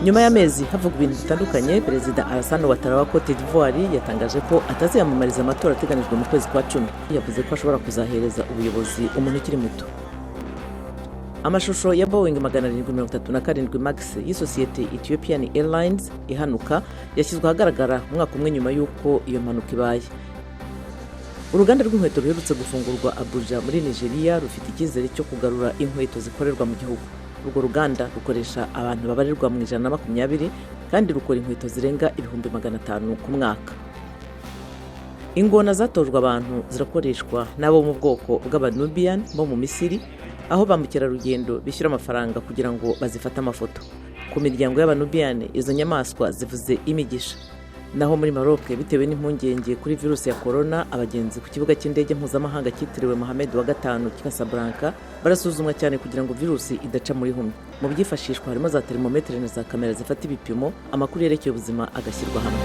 Nyuma y'amezi havugwa ibintu bitandukanye, Perezida Alassane Ouattara wa Cote d'Ivoire yatangaje ko ataziyamamariza amatora ateganijwe mu kwezi kwa 10. Yavuze ko ashobora kuzahereza ubuyobozi umuntu ukiri muto. Amashusho ya Boeing 737 Max y'isosiyete Ethiopian Airlines ihanuka yashyizwe ahagaragara umwaka umwe nyuma y'uko iyo mpanuka ibaye. Uruganda rw'inkweto ruherutse gufungurwa Abuja muri Nigeria rufite icyizere cyo kugarura inkweto zikorerwa mu gihugu. Urwo ruganda rukoresha abantu babarirwa mu 120 kandi rukora inkweto zirenga 500,000 ku mwaka. Ingona zatojwe abantu zirakoreshwa n'abo mu bwoko bw'Abanubian bo mu Misiri, aho ba mukerarugendo bishyura amafaranga kugira ngo bazifate amafoto. Ku miryango y'Abanubian, izo nyamaswa zivuze imigisha. Naho muri Maroc, bitewe n'impungenge kuri virusi ya corona, abagenzi ku kibuga cy'indege mpuzamahanga cyitiriwe Mohamed wa Gatanu Casablanca barasuzumwa cyane kugira ngo virusi idaca muri humwe. Mu byifashishwa harimo za terimometero na za kamera zifata ibipimo, amakuru yerekeye ubuzima agashyirwa hamwe.